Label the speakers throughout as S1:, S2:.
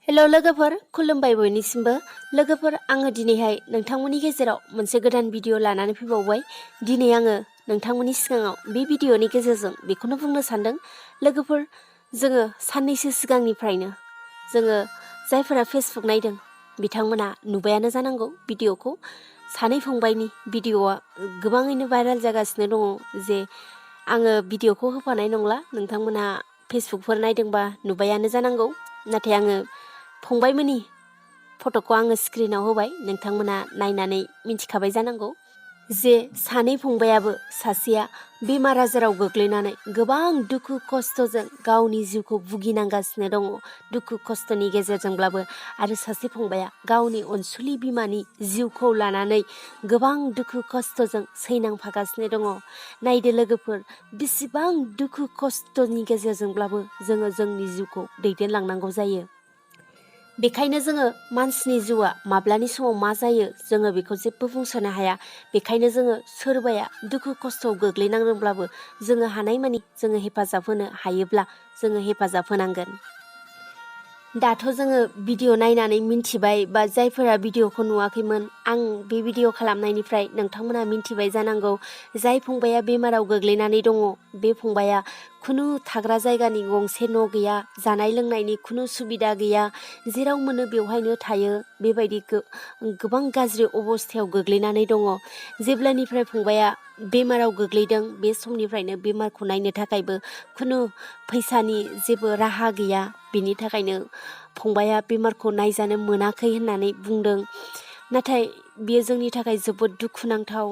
S1: हेल' लोगोफोर, खुलुमबाय बयनिसिमबो। लोगोफोर, आङो दिनैहाय नोंथांमोननि गेजेराव मोनसे गोदान भिडिअ लानानै फैबावबाय। दिनै आङो नोंथांमोननि सिगाङाव बे भिडिअनि गेजेरजों बेखौनो बुंनो सानदों। लोगोफोर, जोङो साननैसो सिगांनिफ्रायनो जोङो जायफोरा फेसबुक नायदों बिथांमोना नुबायानो जानांगौ भिडिअखौ। सानै फंबायनि भिडिअआ गोबाङैनो भाइरेल जागासिनो दङ। जे आङो भिडिअखौ होफानाय नंला, नोंथांमोनहा फेसबुकफोर नायदोंबा नुबायानो जानांगौ। नाथाय आङो फंबायमोननि फट'खौ आङो स्क्रिनाव होबाय, नोंथांमोना नायनानै मिन्थिखाबाय जानांगौ जे सानै फंबायाबो सासेया बेमार आजाराव गोग्लैनानै गोबां दुखु खस्थ'जों गावनि जिउखौ भुगिनांगासिनो दङ, दुखु खस्थ'नि गेजेरजोंब्लाबो। आरो सासे फंबाया गावनि अनसुलि बिमानि जिउखौ लानानै गोबां दुखु खस्थ'जों सैनांफागासिनो दङ। नायदो लोगोफोर, बेसेबां दुखु खस्थ'नि गेजेरजोंब्लाबो जोङो जोंनि जिउखौ दैदेनलांनांगौ जायो। बेखायनो जोङो मानसिनि जिउआ माब्लानि समाव मा जायो जोङो बेखौ जेबो बुंस'नो हाया। बेखायनो जोङो सोरबाया दुखु खस्थ'आव गोग्लैनांदोंब्लाबो जोङो हानायमानि जोङो हेफाजाब होनो हायोब्ला जोङो हेफाजाब होनांगोन। दाथ' जोङो भिडिअ नायनानै मिन्थिबाय, बा जायफोरा भिडिअखौ नुवाखैमोन, आं बे भिडिअ खालामनायनिफ्राय नोंथांमोना मिन्थिबाय जानांगौ। जाय फंबाया बेमाराव गोग्लैनानै दङ, बे फंबाया खुनु थाग्रा जायगानि गंसे न' गैया, जानाय लोंनायनि खुनु सुबिदा गैया, जेराव मोनो बेवहायनो थायो। बेबायदि गोबां गाज्रि अबस्थायाव गोग्लैनानै दङ। जेब्लानिफ्राय फंबाया बेमाराव गोग्लैदों बे समनिफ्रायनो बेमारखौ नायनो थाखायबो खुनु फैसानि जेबो राहा गैया। बिनि थाखायनो फंबाया बेमारखौ नायजानो मोनाखै होननानै बुंदों। नाथाय बेयो जोंनि थाखाय जोबोद दुखुनांथाव।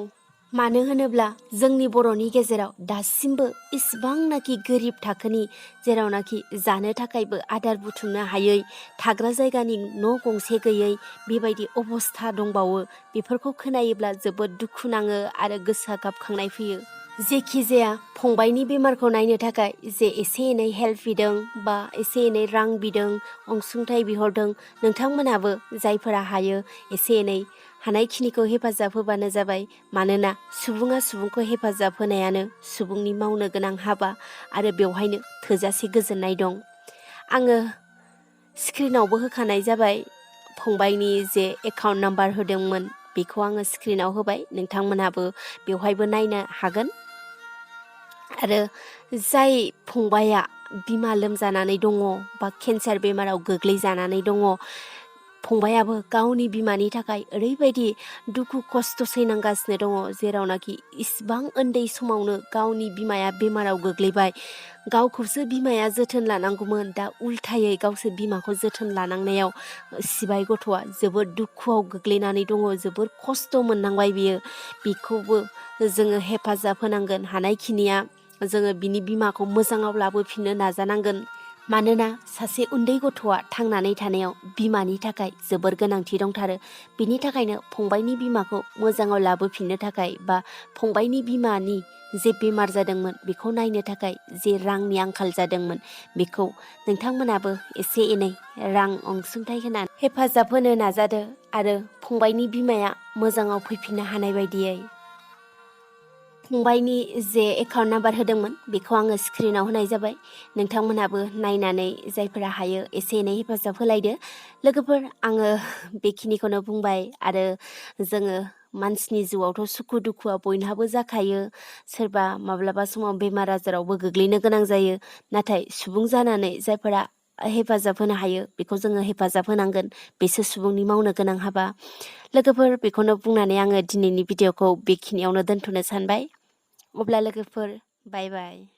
S1: मानो होनोब्ला जोंनि बर'नि गेजेराव दासिमबो इसिबांनाखि गोरिब थाखोनि, जेरावनाखि जानो थाखायबो आदार बुथुमनो हायै, थाग्रा जायगानि न' गंसे गैयै, बेबायदि अबस्था दंबावो। बेफोरखौ खोनायोब्ला जोबोद दुखु नाङो आरो गोसोआ गाबखांनाय फैयो। जेखि जाया फंबायनि बेमारखौ नायनो थाखाय जे एसे एनै हेल्प बिदों, बा एसे एनै रां बिदों, अनसुंथाइ बिहरदों, नोंथांमोनाबो जायफोरा हायो एसे एनै हानायखिनिखौ हेफाजाब होबानो जाबाय। मानोना सुबुङा सुबुंखौ हेफाजाब होनायानो सुबुंनि मावनो गोनां हाबा, आरो बेवहायनो थोजासे गोजोननाय दं। आङो स्क्रिनावबो होखानाय जाबाय, फंबायनि जे एकाउन्ट नाम्बार होदोंमोन बेखौ आङो स्क्रिनाव होबाय, नोंथांमोनहाबो बेवहायबो नायनो हागोन। आरो जाय फंबाया बिमा लोमजानानै दङ, बा केन्सार बेमाराव गोग्लैजानानै दङ, फंबायाबो गावनि बिमानि थाखाय ओरैबायदि दुखु खस्थ' सैनांगासिनो दङ, जेरावनाखि इसिबां उन्दै समावनो गावनि बिमाया बेमाराव गोग्लैबाय। गावखौसो बिमाया जोथोन लानांगौमोन, दा उल्थायै गावसो बिमाखौ जोथोन लानांनायाव सिबाय गथ'आ जोबोद दुखुआव गोग्लैनानै दङ, जोबोद खस्थ' मोननांबाय बियो। बेखौबो जोङो हेफाजाब होनांगोन, हानायखिनिया जोङो बिनि बिमाखौ मोजाङाव लाबोफिननो नाजानांगोन। मानोना सासे उन्दै गथ'आ थांनानै थानायाव बिमानि थाखाय जोबोर गोनांथि दंथारो। बिनि थाखायनो फंबायनि बिमाखौ मोजाङाव लाबोफिननो थाखाय, बा फंबायनि बिमानि जे बेमार जादोंमोन बेखौ नायनो थाखाय जे रांनि आंखाल जादोंमोन, बेखौ नोंथांमोनाबो एसे एनै रां अनसुंथाइ होनानै हेफाजाब होनो नाजादो, आरो फंबायनि बिमाया मोजाङाव फैफिननो हानाय बायदियै। फंबायनि जे एकाउन्ट नाम्बार होदोंमोन बेखौ आङो स्क्रिनाव होनाय जाबाय, नोंथांमोनहाबो नायनानै जायफोरा हायो एसे एनै हेफाजाब होलायदो। लोगोफोर, आङो बेखिनिखौनो बुंबाय। आरो जोङो मानसिनि जिउआवथ' सुखु दुखुआ बयहाबो जाखायो। सोरबा माब्लाबा समाव बेमार आजारावबो गोग्लैनो गोनां जायो। नाथाय सुबुं जानानै जायफोरा हेफाजाब होनो हायो बेखौ जोङो हेफाजाब होनांगोन, बेसो सुबुंनि मावनो गोनां हाबा। लोगोफोर, बेखौनो बुंनानै आङो दिनैनि भिडिअखौ बेखिनियावनो दोनथ'नो सानबाय। अब्ला लोगोफोर, बाय बाय।